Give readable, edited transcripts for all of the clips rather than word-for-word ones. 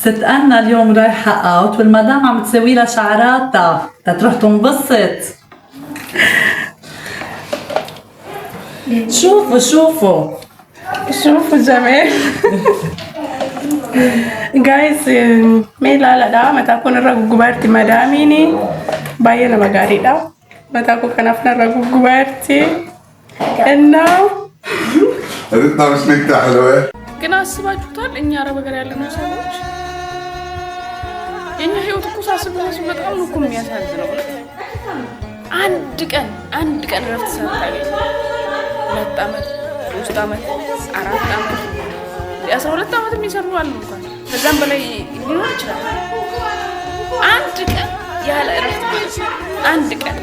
ست أنا اليوم رايحة out والمدام عم تسوي لها شعراتها تتروح تنبسط. شوفوا شوفوا. شوفوا الجمال. Guys, mee ilaaladha, mataa kun irra guggubaarti madaamiini baay'ee nama gaariidha. Mataa koo kanaaf narra guggubaarti. Innaa هتطلع مش نكتة حلوة. ግን አስባችሁታል? እኛ አረብ ሀገር ያለነው ሰዎች የእኛ ህይወት እኮ ሳስበው ራሱ በጣም ነው እኮ የሚያሳዝነው። እውነት አንድ ቀን አንድ ቀን እረፍት ሳታገኝ 2 አመት፣ 3 አመት፣ 4 አመት፣ 12 አመት የሚሰሩ አሉ እንኳን ከዛም በላይ ሊኖር ይችላል። አንድ ቀን ያለ እረፍት ማለት ነው። አንድ ቀን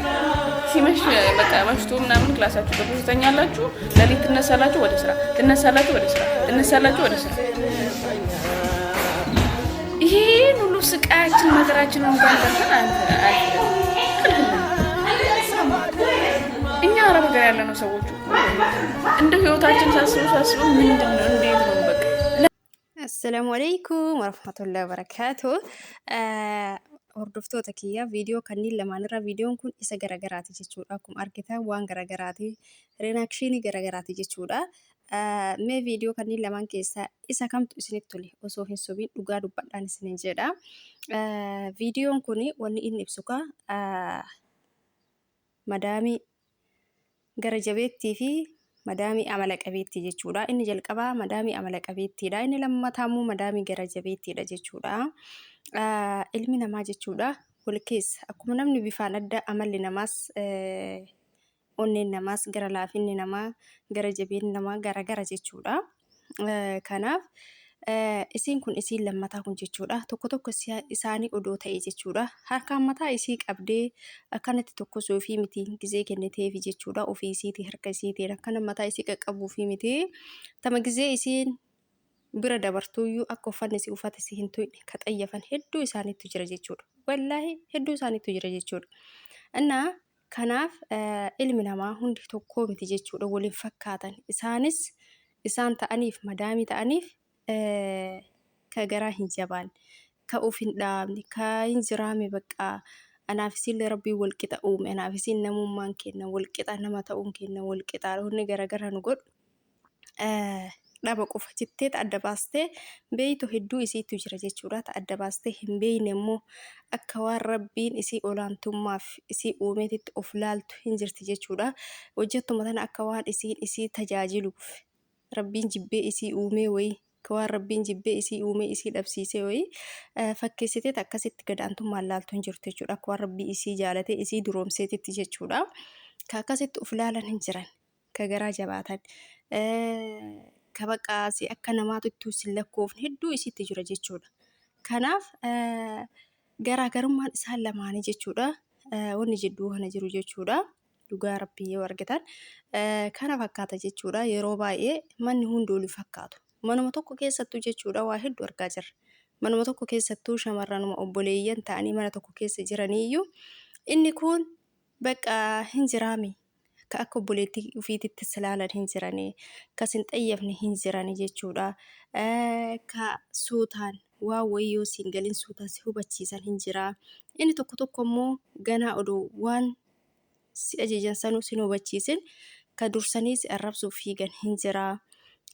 ሲመሽ በቃ መሽቶ ምናምን ክላሳችሁ ገብቶ ትተኛላችሁ። ሌሊት ትነሳላችሁ፣ ወደ ስራ ትነሳላችሁ፣ ወደ ስራ ትነሳላችሁ፣ ወደ ስራ። ይሄን ሁሉ ስቃያችን መከራችንን እንኳን በልተን እኛ አረብ ሀገር ያለነው ሰዎች እንደ ህይወታችን ሳስበው ሳስበው ምንድን ነው እንዴት ነው በቃ። Assalaamu alaikum warahmatullahi wabarakatuh. Hordoftoota kiyya, viidiyoo kanneen lamaanirra viidiyoon kun isa garagaraati jechuudha. Akkuma argitan waan garagaraati. Reactionii garagaraati jechuudha. Mee viidiyoo kanneen lamaan keessaa isa kamtu isinitti tole? Osoo hin sobiin dhugaa dubbadhaan isinin jedha. Viidiyoon kun wanni inni ibsu kaa madaamii gara jabeettii fi madaamii amala qabeettii jechuudha. Inni jalqabaa madaamii amala qabeettiidha. Inni lammataa immoo madaamii gara jabeettiidha jechuudha. Ilmi namaa jechuudha wal keessa akkuma namni bifaan adda, amalli namaas, onneen namaas, gara laafinni namaa, gara jabeenni namaa gara gara jechuudha. Kanaaf isiin kun, isiin lammataa kun jechuudha, tokko tokko isaanii odoo ta'e jechuudha, harkaan mataa isii qabdee akkanatti tokkosuufii miti, gizee kenniteefi jechuudha, ofii isiitii harka isiitiin akkana mataa isii qaqqabuufii miti, tama gizee isiin bira dabartuuyyuu akka uffanni isii uffata isii hin tuqne ka xayyafan hedduu isaaniitu jira jechuudha. Wallaahi hedduu isaaniitu jira jechuudha. Innaa kanaaf ilmi namaa hundi tokkoo miti jechuudha, waliin fakkaatan. Isaanis isaan ta'aniif madaamii ta'aniif ka garaa hin jabaanne, ka uf hin dhaabne, ka hin jiraame bakka anaaf isiillee rabbiin wal qixa uume, anaaf isiin namummaan kenna wal qixa, nama ta'uun kenna wal qixa, wanni garagara nu godhu dhaba qofa jettee adda baastee beeytu hedduu isiitu jira jechuudha. Ta adda baastee hin beeyne immoo akka waan rabbiin isii olaantummaaf isii uumeetitti of laaltu hin jirti jechuudha. Hojjettuma tana akka waan isiin isii tajaajiluuf rabbiin jibbee isii uumee wayii, akka waan rabbiin jibbee isii uumee isii dhabsiisee wayii fakkeessitee akkasitti gadaantummaan laaltu hin jirtu jechuudha. Akka waan rabbii isii jaalatee isii duroomseetitti jechuudha. Ka akkasitti of laalan hin jiran. Ka garaa jabaatan. Ka baqaasii akka namaatu ittuu sin lakkoofne hedduu isitti jira jechuudha. Kanaaf garaagarummaan isaan lamaanii jechuudha. Wanni jidduu kana jiru jechuudha. Dhugaa rabbii yoo argitan kana fakkaata jechuudha. Yeroo baay'ee manni hundi wal fakkaatu. Manuma tokko keessattuu jechuudha waa hedduu argaa jirra. Manuma tokko keessattuu shamarranuma obboleeyyan ta'anii mana tokko keessa jiraniiyyuu inni kun bakka hin jiraami. Ka akka obboleettii ofiititti silaalan hin jiranii, kas hin xayyafne hin jirani jechuudha. Ka suutaan waan wayii yoo siin galin suutaan si hubachiisan hin jira. Inni tokko tokko immoo ganaa odoo waan si ajajan sanuu sin hubachiisin ka dursanii si arrabsuuf fiigan hin jira.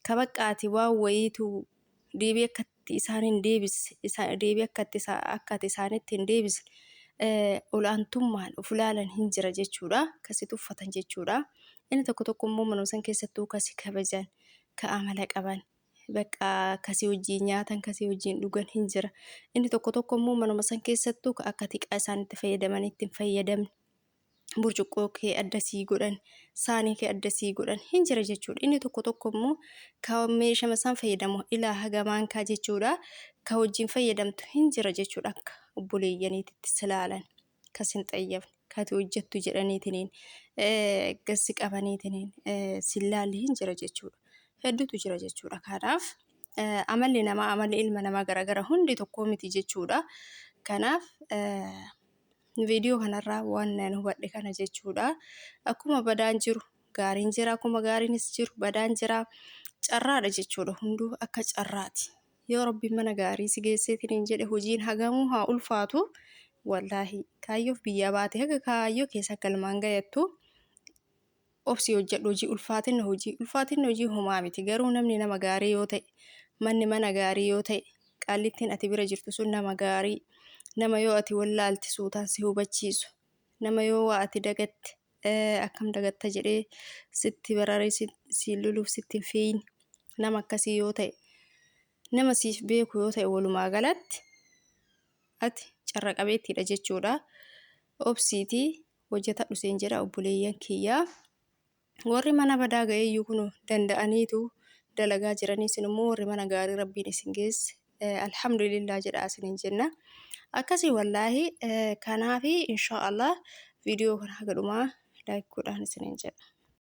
Ka baqqaati waan wayiitu deebii akkatti isaan hin deebisne, deebii akkatti akka isaanitti hin deebisne olaantummaan of ilaalan hin jira jechuudha. Kasi tuffatan jechuudha. Inni tokko tokko immoo manuma san keessattuu kasi kabajan, ka amala qaban, bakka kasii wajjin nyaatan, kasii wajjin dhugan hin jira. Inni tokko tokko immoo manuma san keessattuu ka akka xiqqaa isaanitti fayyadamanitti hin fayyadamne, burcuqqoo kee adda sii godhan, saanii kee adda sii godhan hin jira jechuudha. Inni tokko tokko immoo ka meeshama isaan fayyadamu ilaa haga maankaa jechuudha. Ka wajjin fayyadamtu hin jira jechuudha, akka obboleeyyaniititti silaalan, kas hin xayyafne, kati hojjettu jedhaniitiniin gassi qabaniitiniin sillaalli hin jira jechuudha. Hedduutu jira jechuudha. Kanaaf amalli namaa, amalli ilma namaa garagara, hundi tokko miti jechuudha. Kanaaf viidiyoo kanarraa waan nan hubadhe kana jechuudha. Akkuma badaan jiru gaariin jira, akkuma gaariinis jiru badaan jira. Carraadha jechuudha, hunduu akka carraati. Yoo Rabbiin mana gaarii si geesseetiin hin jedhe, hojiin hagamuu haa ulfaatu, wallaahi kaayyoof biyyaa baate haga kaayyoo keessa galmaan gayattu obsii hojjedhu. Hojii ulfaatinna, hojii ulfaatinna, hojii homaa miti. Garuu namni nama gaarii yoo ta'e, manni mana gaarii yoo ta'e, qaallittiin ati bira jirtu sun nama gaarii, nama yoo ati wallaalte suutaan si hubachiisu, nama yoo waa ati dagatte akkam dagatta jedhee sitti bararee si loluuf sitti hin fiigne, nama akkasii yoo ta'e, nama siif beeku yoo ta'e, walumaa galatti ati carra qabeettiidha jechuudha. Obsiitii hojjetadhu seen jedha, obboleeyyan kiyyaa. Warri mana badaa ga'eeyyuu kun danda'aniitu dalagaa jiranii, isin immoo warri mana gaarii Rabbiin isin geesse alhamdulillah jedha isiniin jenna. Akkasii wallaahi. Kanaafi inshaallah viidiyoo kana haga dhumaa like godhaan isiniin jedha.